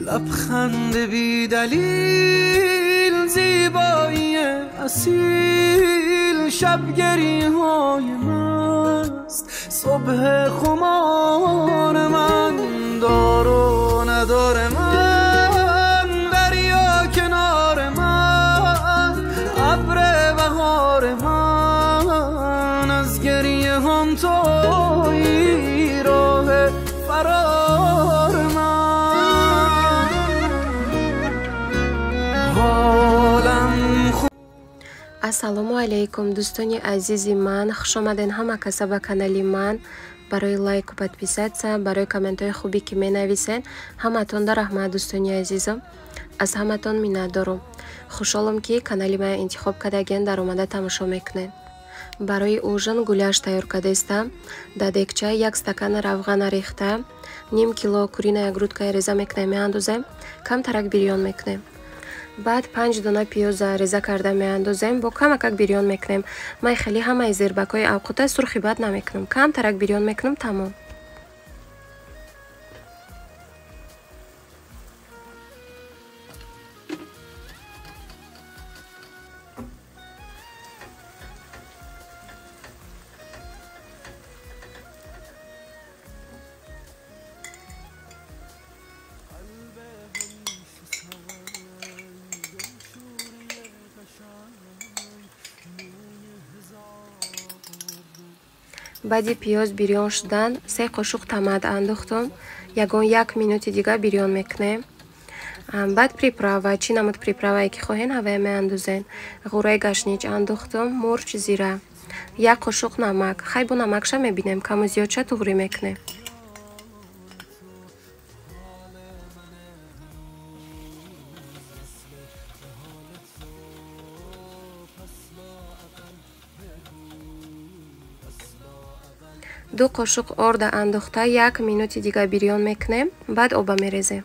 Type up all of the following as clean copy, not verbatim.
لبخند بی دلیل زیبایی اصیل شب گریه های مست صبح خمار من دار و ندار من دریا کنار من ابر بهار من از گریه هم تویی راه فرار من Ассалому алайкум, дӯстони азизи ман, хуш омаден ҳама каса ба канали ман. Барои лайку подписаться, барои комментҳои хубе ки менависен, ҳаматонда раҳмат, дӯстони азизам. Аз ҳаматон миннатдорум. Хушҳолам, ки канали мая интихоб кардаген, даромада тамошо мекунед. Барои ужин гуляш тайёр кардастам. Дар дегча як стакан равғана рехта, ним кило куриная грудкая реза мекунем, меандозем, камтарак бирён мекунем. Баъд 5 дона пиёза реза карда меандозем, бо камакак бирён мекунем. Ман хеле ҳамаи зирбакҳои авқота сурхи бад намекунам, камтарак бирён мекунам, тамом. Баъди пиёз бирён шудан 3 қошуқ тамат андохтум, ягон 1 минути дига бирён мекунем. Баъд приправа, чӣ намуд приправае ки хоҳен ҳавая меандозен. Ғураи гашнич андохтум, мурч, зира, 1 қошуқ намак. Хай бо намакша мебинем, каму зиёдша туғрӣ мекунем. Ду қошуқ орда андохта 1 минути дига бирён мекунем, баъд оба мерезем.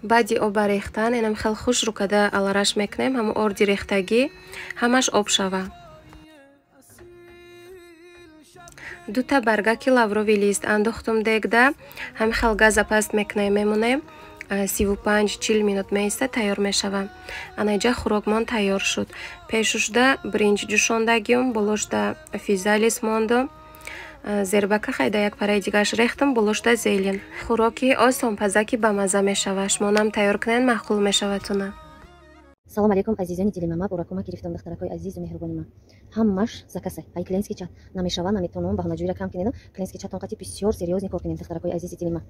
Баъди оба рехтан инам хел хушрӯ када алараш мекунем, ҳамун орди рехтагӣ ҳамаш об шава. Дута баргаки лаврови лист андохтум дегда, ҳами хел газа паст мекунем, мемонем 35-40 минут меиста, тайёр мешава. Анаиҷа хӯрокмон тайёр шуд. Пешушда бринҷ ҷӯшондагиум, болошда физалис мондум. Зербака хайда як параи дигаш рехтам, болошда зелен. Хӯроки осонпазаки бамаза мешава. Шумонам тайёр кунед, маъқул мешаватуна. Салом алейкум, азизони дили мама, буракума гирифтам, духтаракои азизу меҳрубони ман. Ҳамаш закаса. Ай клиентский чат намешава, наметонам, баҳонаҷӯиро кам кунедам. Клиентский чатон қати бисёр серьёзный кор кунем, духтаракои азизи дили ман.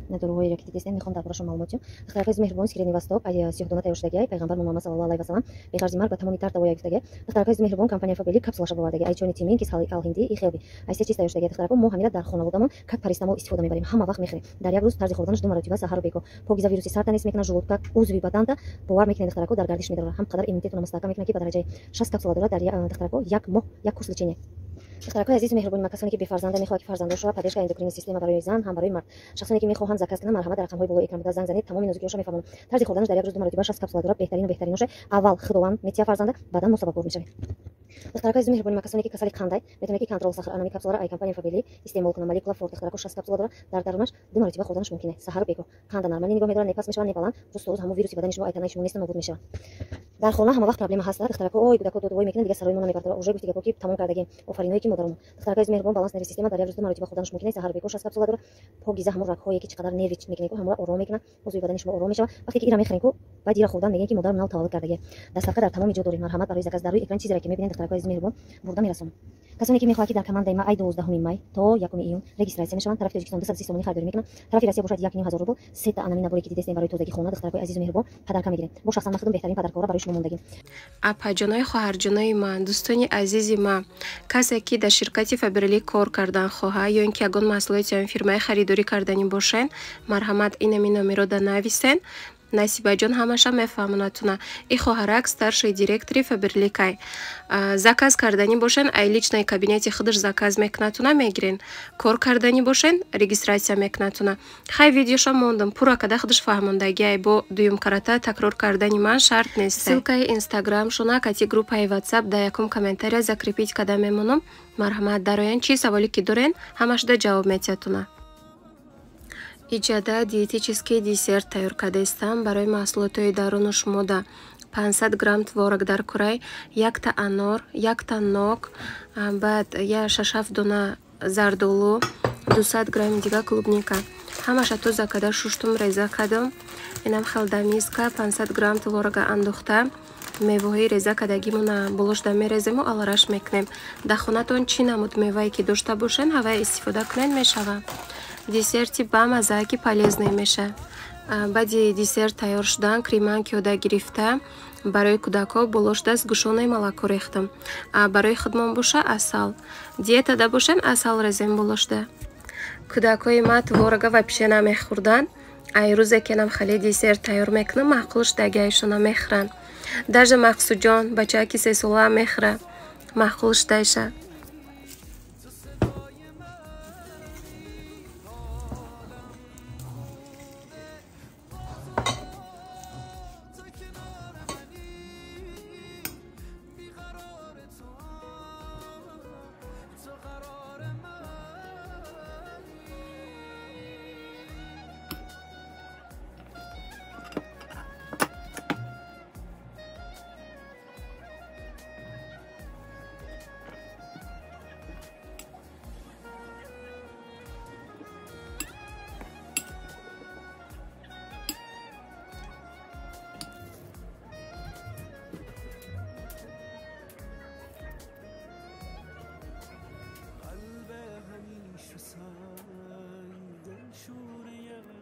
Доруҳоеро ки дидестем, мехоҳам дар борашон маълумот диҳам. Духтаракои азиз меҳрубон, Средний Восток, ай сиёҳдона тайёр шудагиай, пайғамбар Муҳаммад саллаллоҳу алайҳи васаллам беғарзи марг ба тамоми дард давоя гуфтагиай. Духтаракои азиз меҳрубон, компания Фаберлик капсулаша бовардагиай, ай чойни тимин, кис алҳиндӣ, и хелби. Ай се чиз тайёр шудагиай, духтарако, мо ҳамира дар хонаводамон как парацетамол истифода мебарем, ҳама вақт мехӯрем. Дар як рӯз тарзи хӯрданаш 2 маротиба саҳару бегоҳ. Покиза вируси сарта нест мекунад, желудка, узви баданта бовар мекунед, духтарако, дар гардиш медорад. Ҳам қадар иммунитетро мустаҳкам мекунад, ки ба дараҷаи 60 капсула дорад дар духтарако, як моҳ як курс лечения. Духтаракои азизу меҳрубони ман, касоне ки бефарзанда мехоҳад ки фарзанддор шавад, поддержка эндокринной система барои зан ҳам барои мард. Шахсоне ки мехоҳанд заказ кунанд, марҳамат, дар рақамҳои болои экран буда занг занед, тамоми нозукиҳоша мефаҳмонам. Тарзи хӯрданаш дар як рӯз 2 маротиба 60 капсула дорад, беҳтарину беҳтариноша. Аввал Худованд метия фарзанда, баъдан мо сабабгор мешавем. Духтаракои азизу меҳрубони ман, касоне ки касали қандай, метавонед ки контрол сахар анами капсуларо ай компания Фаберлик истеъмол кунанд. Молекула форт, духтарако, 60 капсула дорад, дар дарунаш 2 маротиба хӯрданаш мумкин аст. Саҳару бегоҳ. Қанда нормалӣ нигоҳ медорад, не паст мешавад, не баланд. Рӯз то рӯз ҳамон вируси бадани шумо, ай танаи шумо нест, нобуд мешавад. Дар хона ҳама вақт проблема ҳаст, духтарако, ой кӯдако додвой мекунанд, дигар сарои мо намебардорад. Уже гуфти гапо ки тамом кардагем. Офариное ки модаромо. Духтаракои азиз меҳрубон, баланс нерви система дар як рӯз 2 маротиба хӯрданаш мумкин аст. Саҳару бегоҳ 60 капсула дорад. Покиза ҳамон рагҳое ки чӣ қадар нерви мекунед, ҳамонро ором мекунад, узви бадани шумо ором мешавад. Вақте ки ира мехӯрем ку, баъд ира хӯрдан мегӯянд ки модарам нав таваллуд кардагист. Доставка дар тамоми ҷо дорем. Марҳамат барои заказ дар рӯи экран чизеро ки мебинед, духтаракои азиз меҳрубон, бурда мерасонам. Касоне ки мехоҳад ки дар командаи ма ай 12 май то 1 июн регистрация мешаванд, тарафи Тоҷикистон 230 сомонӣ харидорӣ мекунанд, тарафи Россия бошад 1500 рубл. Сета анами наборе ки дидестем барои тозагии хона, духтаракои азизу меҳрубон, подарка мегирем. Бо шахсан ман худам беҳтарин подаркаҳоро барои шумо шумо мондагим. Апаҷонои, хоҳарҷонои ман, дӯстони азизи ман, касе ки дар ширкати Фаберлик кор кардан хоҳад ё ин ки ягон маҳсулоти ҳамин фирмаи харидорӣ карданӣ бошен, марҳамат, инами номеро да нависен. Насибаҷон ҳамаша мефаҳмонатуна. И хоҳарак старший директори Фаберликай. Заказ карданӣ бошен, ай личный кабинети худаш заказ мекунатуна, мегирен. Кор карданӣ бошен, регистрация мекунатуна. Хай, видеоша мондам, пурра када худаш фаҳмондагиай, бо дуюм карата такрор кардани ман шарт нест. Ссылкаи инстаграмшона кати группаи ватсап дар якум комментария закрепить када мемонам. Марҳамат, дароян, чӣ саволе ки дорен, ҳамашда ҷавоб метиҳатуна. Иҷада диетический десерт тайёр кардаистам. Барои маҳсулотҳои даруну шумода 500 грамм творог дар курай, якта анор, якта нок, баъд я шашҳафт дона зардолу, 200 грамми дига клубника. Ҳамаша тоза карда шуштум, реза кардам. Инам хел да миска 500 грамм творога андохта, меваҳои реза кардагимона болошда мерезему, алараш мекунем. Дар хонатон чӣ намуд мевае ки дошта бошен, ҳавая истифода кунед, мешавад. Десерти бамаззае ки полезный меша. Баъди десерт тайёр шудан, креман киёда гирифта, барои кӯдакҳо болошда сгущённое молоко рехтам. Барои худмон боша асал. Диетада бошен, асал резем болошда. Кӯдакҳои ма творога вообще намехӯрданд. Ай рӯзе ки нам хеле десерт тайёр мекунам, маъқул шудагиайшона, мехӯранд. Даже Мақсудҷон, бачаки 3 сола, мехӯра, маъқул шудайша.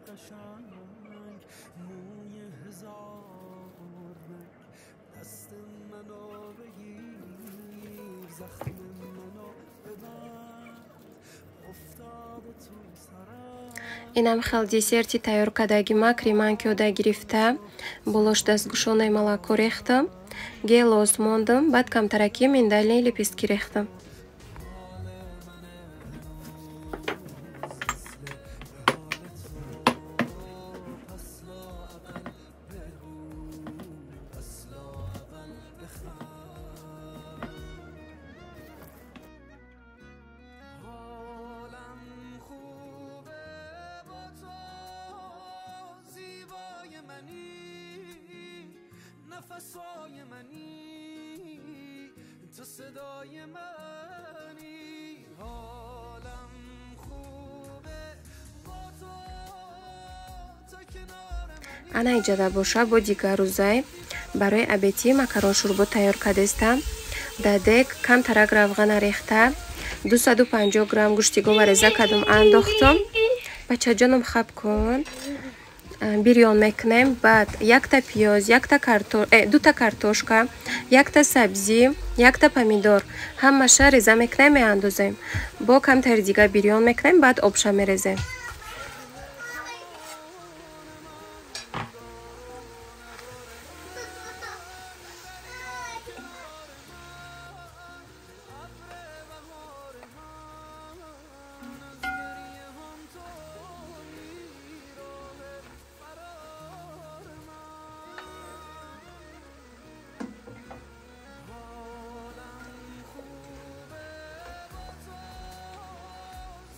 قشنگ، موی هزار رنگ، دست منو بگیر، زخم منو ببند، افتاده تو سرم. Инам хел десерти тайёр кардагима креман киёда гирифта, болошда сгущённое молоко рехтам, гелос мондам, баъд камтараки миндальные лепестки рехтам. پس لااقل بخند. حالم خوبه با تو، زیبای منی، نفسای منی، تو صدای منی. حالم خوبه با تو، تا کنار منی. Ана иҷада боша, бо дигар рӯзай барои обеди макарон шӯрбо тайёр кардастам. Дар дег камтарак равғана рехта, 250 грамм гӯшти гова реза кардам, андохтам. Бачаҷоном, хаб кун. Бирён мекунем, баъд якта пиёз, якта дута картошка, якта сабзӣ, якта помидор, ҳамаша реза мекунем, меандозем. Бо камтари дига бирён мекунем, баъд обша мерезем.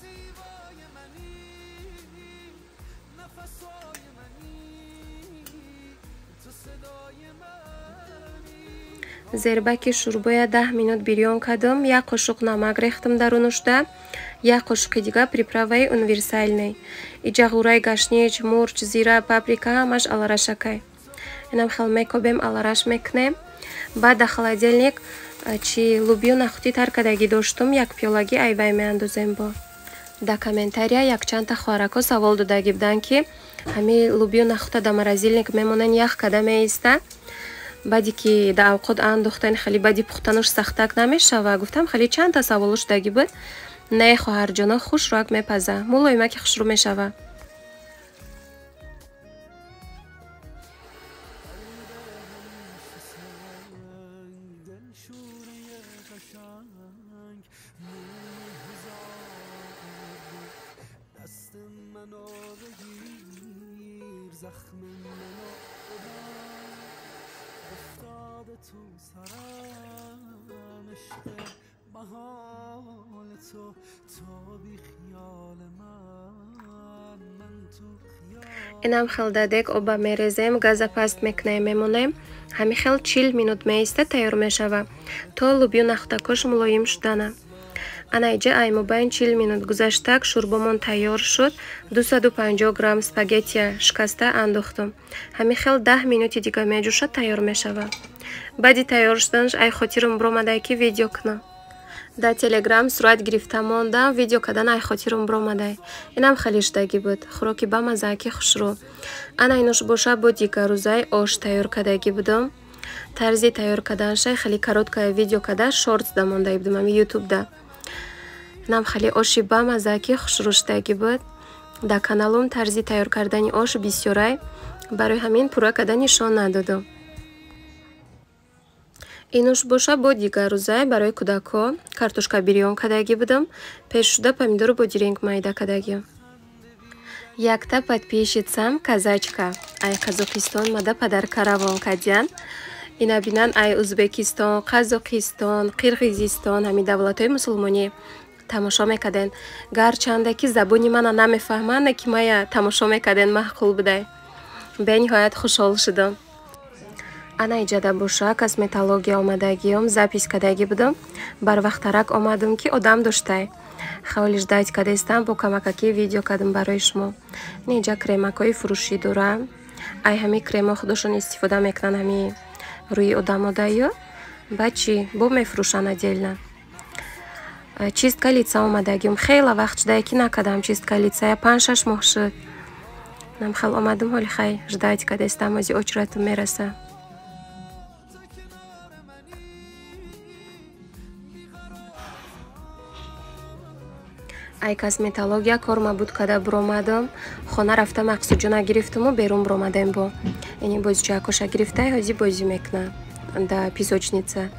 زیبای منی، نفسای منی، تو صدای منی. Зербаки шӯрбоя 10 минут бирён кардам, як қошуқ намак рехтам дарунушда, як қошуқи дига приправаи универсальный. Иҷа ғураи гашнич, мурч, зира, паприка, ҳамаш аларашакай. Инам хел мекобем, алараш мекунем. Баъд дар холодильник чи лубию нахӯдӣ тар кардагӣ доштум, як пиёлагӣ айвай меандозем. Бо дар комментария якчандта хоҳаракҳо савол додагӣ буданд, ки ҳамин лубию нахӯда дар морозильник мемонанд, ях када меиста. Баъде ки да авқот андохтан, хеле баъди пухтанаш сахтак намешава. Гуфтам хеле чандта саволо шудагӣ буд. Не, хоҳарҷоно, хушрӯак мепаза, мулоимаки хушрӯ мешава. Инам хел дадек оба мерезем, газа паст мекунем, мемонем. Ҳами хел 40 минут меиста, тайёр мешава. То лубию нахӯдакош мулоим шудана. Ана иҷа ай мобайн 40 минут гузаштак, шӯрбомон тайёр шуд. 250 грамм спагеттия шикаста андохтум. Ҳами хел 10 минути дига меҷӯшад, тайёр мешава. Баъди тайёр шуданаш ай хотирам биромадай ки видео кунам. Дар телеграм сурат гирифта мондам, видео кардан ай хотирам биромадай. Инам хеле шудагӣ буд. Хӯроки бамаззаки хушрӯ. Ана инош боша бо дигар рӯзаи ош тайёр кардагӣ будам. Тарзи тайёр карданашай хеле короткая видео карда шортс да мондаи будам ами ютубда. Инам хеле оши бамаззаки хушрӯ шудагӣ буд. Дар каналум тарзи тайёр кардани ош бисёрай, барои ҳамин пурра карда нишон надодам. Инуш боша бо дигар рӯзай барои кӯдакҳо картошка бирён кардагӣ будам. Пеш шуда помидору бодиринг майда кардагӣ. Якта подписчицам казачка ай Қазоқистон мада подарка равон кардиян. Ина бинан ай Узбекистон, Қазоқистон, Қирғизистон, ҳамин давлатҳои мусулмонӣ тамошо мекарден. Гарчанде ки забони мана намефаҳманд, ки мая тамошо мекарден, маъқул будай. Бениҳоят хушҳол шудам. Ана иҷада боша косметология омадагиём, запись кардагӣ будам. Барвақтарак омадам ки одам доштай. Хавли ждать кардестам, бо камакаки видео кардам барои шумо. Инҷа кремакҳои фурӯшӣ дорам. Ай ҳами кремо худошон истифода мекунанд ҳами рӯи одамодаю. Баъд чӣ? Бо мефурӯшанд отдельно. Чистка лица омадагиём. Хеле вақт шудае ки накардам чистка лица, я 5-6 моҳ шуд. Нам хел омадам, ҳоли хай ждать кардестам, ози очередатум мераса. Ай косметология кор мабуд када биромадам. Хона рафта Мақсудҷона гирифтуму берун биромадем бо. Ини бозичакоша гирифтай, ҳози бозӣ мекуна да песочница.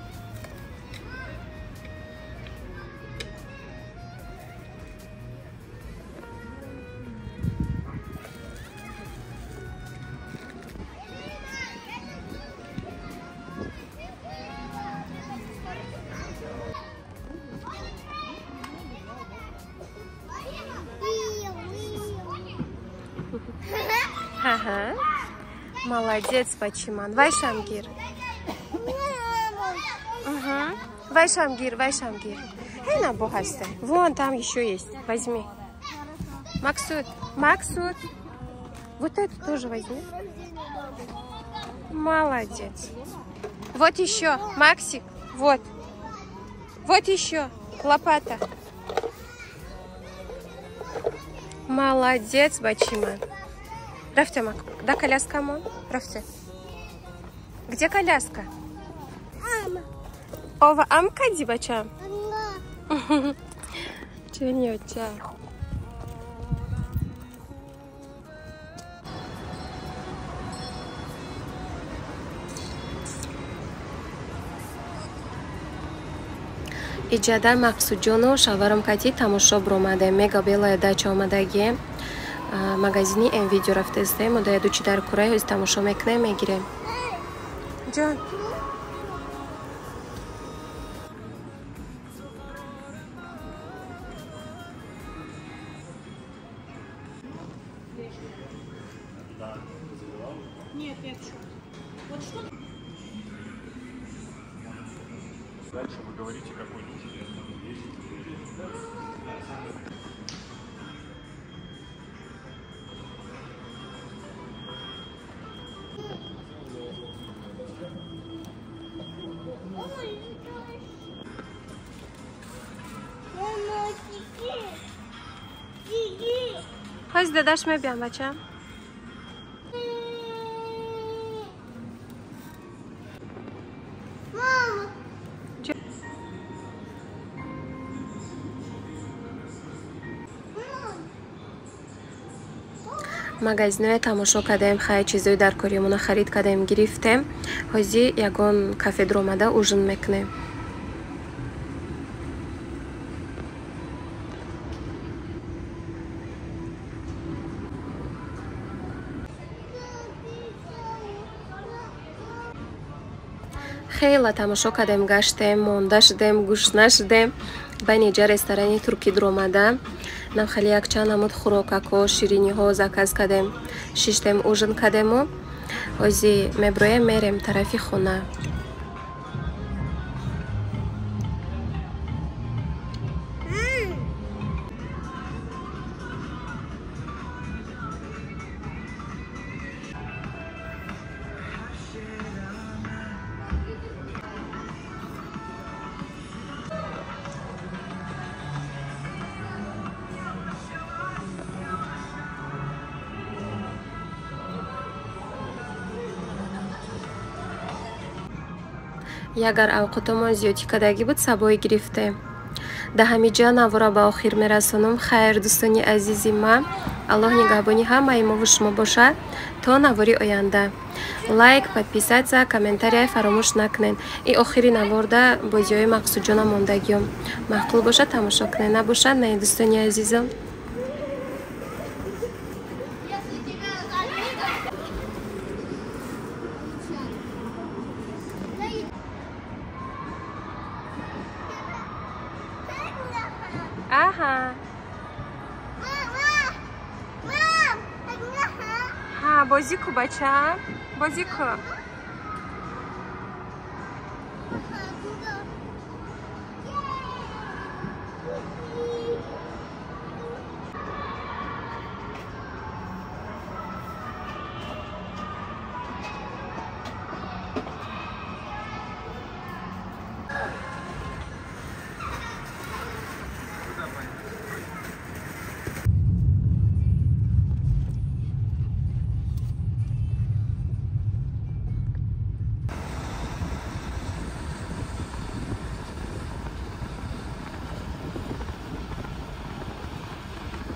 Ага. Молодец, Пачиман. Вай Шамгир. Угу. Вай Шамгир, Вай Шамгир. Эй, на богатство. Вон там еще есть. Возьми. Максуд, Максуд. Вот эту тоже возьми. Молодец. Вот еще, Максик. Вот. Вот еще. Лопата. Молодец, Бачиман. Рафте, Мак. Да, коляска, мам. Рафте. Где коляска? Ама. Ова, амка, дибача? Чунюча. Иҷада Мақсудҷону шаварам кати тамошо биромадем. Мега белая дача омадагием. Магазини М-видео рафтестем. Ода ядучи дар курай ҳози тамошо мекунем, мегирем. Ҷон. Нет, нет, вот что? Дальше вы говорите, какой нужен. Ҳози дадаш мебиям, бачам. Магазиное тамошо кардем, хай чизои дар кориёмона харид кардем, гирифтем. Ҳозир ягон кафе дуромада ужин мекунем. Хела тамошо кардем, гаштем, монда шудем, гӯш нашудем. Байни ҷа ресторани туркӣ дуромада нам хеле якчанд намуд хӯрокако, шириниҳо заказ кардем, шиштем, ужин кардему ҳозир меброем, мерем тарафи хона. Ягар авқотомон зиёдӣ кардагӣ буд, сабоӣ гирифтем. Да ҳамиҷа навора ба охир мерасонам. Хайр, дӯстони азизи ман, Аллоҳ нигаҳбони ҳамаи мову шумо бошад. То навори оянда. Лайк, подписаться, комментария фаромӯш накунед. И охири наворда бозиҳои Мақсудҷона мондагиём. Маъқул бошад тамошо кунед, набошад не, дӯстони азизам. Аҳа. Ҳа, бозӣ ку, бача, бозӣ ку.